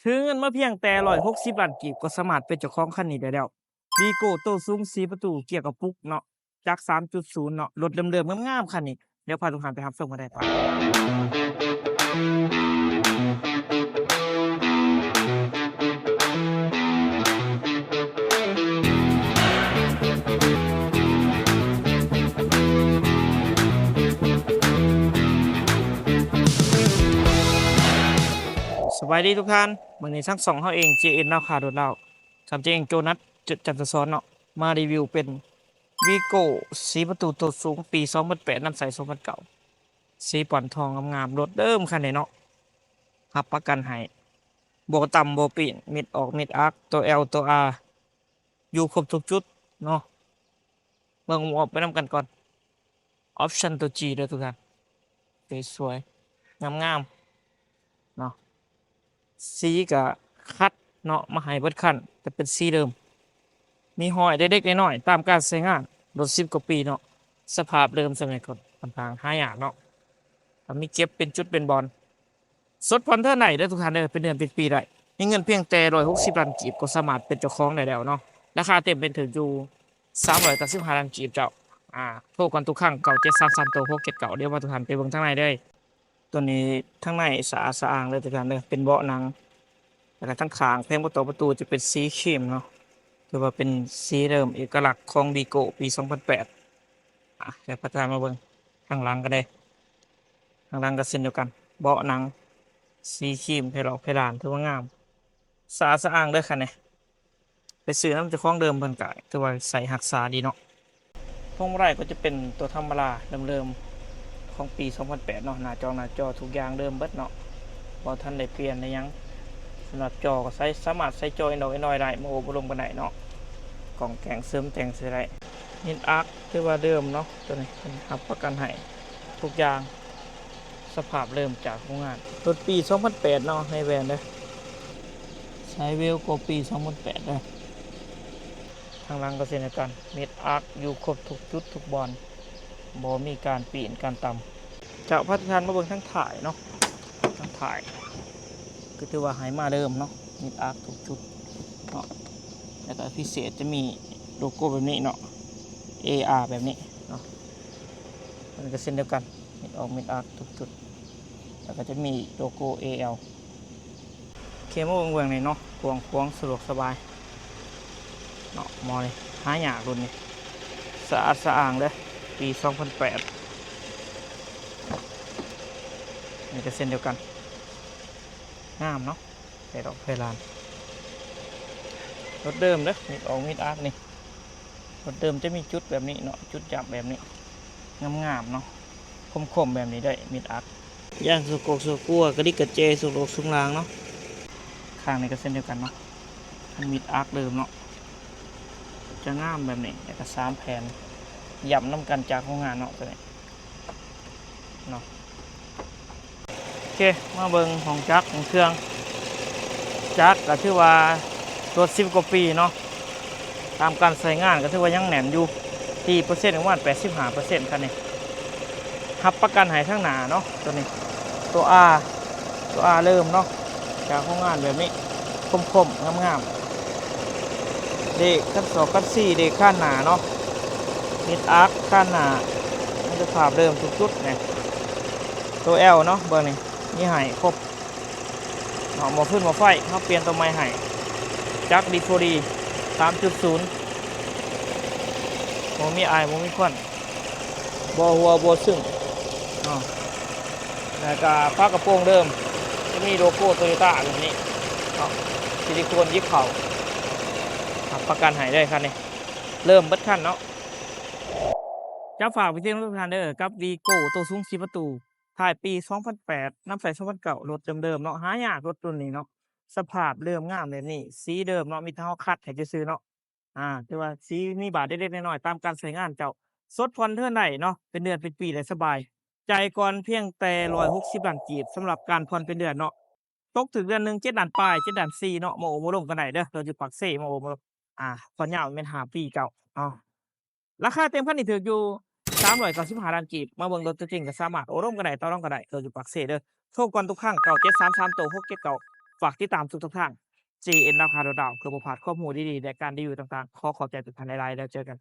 ຖືເງິນມາພຽງແຕ່ຮ້ອຍຫົກສິບລ້ານກີບ ກໍສາມາດເປັນເຈົ້າຂອງຄັນນີ້ໄດ້ແລ້ວ. ວີໂກ້ໂຕສູງສີ່ປະຕູ ເກຍກະປຸກເນາະ ຈັກສາມຈຸດສູນເນາະ ລົດເດີມໆງາມໆຄັນນີ້. ດຽວພາທຸກທ່ານໄປຮັບຊົມກັນໄດ້. ສະບາຍດີທຸກທ່ານ, ມື້ນີ້ທາງຊ່ອງເຮົາເອງ ເຈເອັນ ລາວຄ້າລົດລາວ ກັບເຈເອັນ ໂຈນັດ ຈັນທະສອນເນາະ ມາຣີວິວເປັນ ວີໂກ້ສີ່ປະຕູໂຕສູງ ປີສອງພັນແປດ ນຳໃຊ້ສອງພັນເກົ້າ ສີປ່ອນທອງງາມໆ ລົດເດີມຄັນນີ້ເນາະ ຮັບປະກັນໃຫ້ ບໍ່ຕຳບໍ່ປີ້ນ ມິດອອກມິດອັກ ໂຕແອວໂຕອາ ຢູ່ຄົບທຸກຈຸດເນາະ. ເບິ່ງອອບໄປນຳກັນກ່ອນ. ອອບຊັນໂຕຈີເດີທຸກທ່ານ ສວຍໆ ງາມໆເນາະ. ສີກະຄັດເນາະ ມາໃຫ້ເບິດຄັນ ແຕ່ເປັນສີເດີມ ມີຮອຍເລັກໆນ້ອຍໆ ຕາມການໃຊ້ງານ. ລົດສິບກວ່າປີເນາະ ສະພາບເດີມສ່ຳນີ້ກໍຂ້ອນຂ້າງຫາຍາກເນາະ ຖ້າມີເກັບເປັນຈຸດເປັນບ່ອນ. ສົດຜ່ອນເທີນໄດ້ເດີທຸກທ່ານເດີ ເປັນເດືອນເປັນປີໄດ້. ມີເງິນພຽງແຕ່ຮ້ອຍຫົກສິບລ້ານກີບ ກໍສາມາດເປັນເຈົ້າຂອງໄດ້ແລ້ວເນາະ. ລາຄາເຕັມເປັນຖືກຢູ່ສາມຮ້ອຍເກົ້າສິບຫ້າລ້ານກີບເຈົ້າ. ອາ ໂທກ່ອນທຸກຄັ້ງ ເກົ້າເຈັດສາມສາມໂຕຫົກເຈັດເກົ້າ. ດຽວພາທຸກທ່ານໄປເບິ່ງທາງໃນເລີຍ. ຕົວນີ້ທາງໃນສະອາດສະອ້າງເລີຍທຸກທ່ານເດີ ເປັນເບາະໜັງ ແລ້ວກໍທາງຂ້າງແຜງປະຕູ ປະຕູຈະເປັນສີຄຣີມເນາະ ຖືວ່າເປັນສີເດີມເອກະລັກຂອງວີໂກ້ປີສອງພັນແປດ. ອາ ດຽວພາທ່ານມາເບິ່ງທາງຫຼັງກໍໄດ້. ທາງຫຼັງກໍເຊັ່ນດຽວກັນ ເບາະໜັງສີຄຣີມ ໄພລອກໄພລານຖືວ່າງາມ ສະອາດສະອ້າງເດີຄັນນີ້. ໄປຊື້ນຳເຈົ້າຂອງເດີມເພິ່ນກໍຖືວ່າໃສ່ຮັກສາດີເນາະ. ພວງມາໄລກໍຈະເປັນຕົວທຳມະດາເດີມໆຂອງປີສອງພັນແປດເນາະ ໜ້າຈອງໜ້າຈໍທຸກຢ່າງເດີມເບິດເນາະ ບໍ່ທັນໄດ້ປ່ຽນໄດ້ຫຍັງ. ສຳລັບຈໍກໍໃຊ້ ສາມາດໃສ່ຈໍເອັນອອກເອັນອອຍໄດ້ ມາໂອບມາລົມກັນໄດ້ເນາະ ກ້ອງແກງເສີມແຕ່ງໃສ່ໄດ້. ມິດອັກຖືວ່າເດີມເນາະ ຕົວນີ້ເພິ່ນຮັບປະກັນໃຫ້ທຸກຢ່າງ ສະພາບເລີ່ມຈາກໂຮງງານ. ລົດປີສອງພັນແປດເນາະ ໃນແວ່ນເດີ ສາຍເວວກໍປີສອງພັນແປດເດີ. ທາງຫຼັງກໍເຊັ່ນດຽວກັນ ມິດອັກຢູ່ຄົບທຸກຈຸດທຸກບ່ອນ ບໍ່ມີການປີ້ນການຕຳ. ຈະພາທຸກທ່ານມາເບິ່ງທາງທ້າຍເນາະ ທາງທ້າຍ ກໍຖືວ່າໃຫ້ມາເດີມເນາະ ມິດອັກທຸກຈຸດເນາະ. ແລ້ວກໍພິເສດຈະມີໂລໂກ້ແບບນີ້ເນາະ ເອອາ ແບບນີ້ເນາະ. ມັນກໍເຊັ່ນດຽວກັນ ມິດອອກມິດອັກທຸກຈຸດ ແລ້ວກໍຈະມີໂລໂກ້ເອແອວ. ໂອເຄ ມາເບິ່ງເບື້ອງນີ້ເນາະ ກວ້າງຂວາງສະດວກສະບາຍເນາະ. ໝໍ້ນີ້ຫາຍາກ ລຸ້ນນີ້ ສະອາດສະອ້າງເດີ ປີສອງພັນແປດ. ນີ້ກໍເຊັ່ນດຽວກັນ ງາມເນາະ ໄຟດອກໄຟລານ ລົດເດີມເດີ ມິດອອກມິດອັກນີ້. ລົດເດີມຈະມີຈຸດແບບນີ້ເນາະ ຈຸດຫຍັບແບບນີ້ ງາມໆເນາະ ຄົມໆແບບນີ້ໄດ້ ມິດອັກ. ຢາງໂຊໂກໂຊກົວ ກະດິກກະເຈ ໂຊໂລກຊຸງລາງເນາະ. ຂ້າງນີ້ກໍເຊັ່ນດຽວກັນເນາະ ຄັນມິດອັກເດີມເນາະ ຈະງາມແບບນີ້ ແລ້ວກໍສາມແຜ່ນ ຢ້ຳນຳກັນຈາກໂຮງງານເນາະ ຕົວນີ້ເນາະ. ໂອເຄ ມາເບິ່ງຫ້ອງຈັກຫ້ອງເຄື່ອງ. ຈັກກໍຖືວ່າລົດສິບກວ່າປີເນາະ ຕາມການໃຊ້ງານກໍຖືວ່າຍັງແໜ້ນຢູ່ ຕີເປີເຊັນປະມານແປດສິບຫ້າເປີເຊັນ ຄັນນີ້ ຮັບປະກັນໃຫ້ທາງໜ້າເນາະ ຕົວນີ້ ຕົວອາ ຕົວອາເລີ່ມເນາະ ຈາກໂຮງງານແບບນີ້ ຄົມໆ ງາມໆ. ເບຣກກັນສອກກັນສີ່ ເບຣກຄານໜ້າເນາະ ມິດອັກຄານໜ້າ ມີສະພາບເດີມທຸກຈຸດນີ້. ຕົວແອວເນາະ ເບິ່ງນີ້ ມີໃຫ້ຄົບເນາະ ໝໍ້ຟືນໝໍ້ໄຟ ເຮົາປ່ຽນຕົວໃໝ່ໃຫ້. ຈັກດີໂຟດີ ສາມຈຸດສູນ ບໍ່ມີອາຍ ບໍ່ມີຄວັນ ບໍ່ຮົ່ວບໍ່ຊຶ້ງເນາະ. ແລ້ວກໍຝາກະໂປງເດີມ ຈະມີໂລໂກ້ໂຕໂຍຕ້າແບບນີ້ເນາະ ຊິລິໂຄນຫຍິບເຂົ້າ ຮັບປະກັນໃຫ້ເລີຍຄັນນີ້ ເລີ່ມເບິດຄັນເນາະ. ຈະຝາກໄປເຖິງທຸກທ່ານເດີ ກັບວີໂກ້ໂຕສູງສີ່ປະຕູ ທ້າຍປີສອງພັນແປດ ນຳໃຊ້ສອງພັນເກົ້າ ລົດເດີມໆເນາະ ຫາຍາກລົດລຸ້ນນີ້ເນາະ. ສະພາບເດີມງາມແບບນີ້ ສີເດີມເນາະ ມີແຕ່ເຮົາຂັດໃຫ້ຊື່ໆເນາະ. ອາ ຖືວ່າສີມີບາດເລັກໆນ້ອຍໆ ຕາມການໃຊ້ງານເຈົ້າ. ສົດຜ່ອນເທີນໄດ້ເນາະ ເປັນເດືອນເປັນປີໄດ້ສະບາຍ. ຈ່າຍກ່ອນພຽງແຕ່ຮ້ອຍຫົກສິບລ້ານກີບ ສຳລັບການຜ່ອນເປັນເດືອນເນາະ. ຕົກຖືກເດືອນໜຶ່ງເຈັດລ້ານປາຍ ເຈັດລ້ານສີ່ເນາະ ມາໂອມາລົມກັນໄດ້ເດີ ລົດຢູ່ປາກເຊ ມາໂອມາລົມ. ອາ ຜ່ອນຍາວແມ່ນຫ້າປີເຈົ້າເນາະ. ລາຄາເຕັມຄັນນີ້ຖືກຢູ່ສາມຮ້ອຍເກົ້າສິບຫ້າລ້ານກີບ. ມາເບິ່ງລົດຕົວຈິງກໍສາມາດໂອ້ລົມກັນໄດ້ ຕໍ່ລອງກັນໄດ້ ເຈົ້າຢູ່ປາກເຊເດີ. ໂທກ່ອນທຸກຄັ້ງ ເກົ້າເຈັດສາມສາມໂຕຫົກເຈັດເກົ້າ. ຝາກຕິດຕາມທຸກໆທາງ ເຈເອັນ ລາວຄາໂດດາວ ເພື່ອບໍ່ພາດຄວາມຮູ້ດີໆ ແລະ ການຣີວິວຕ່າງໆ. ຂໍຂອບໃຈທຸກທ່ານຫຼາຍໆ ແລ້ວເຈີກັນ.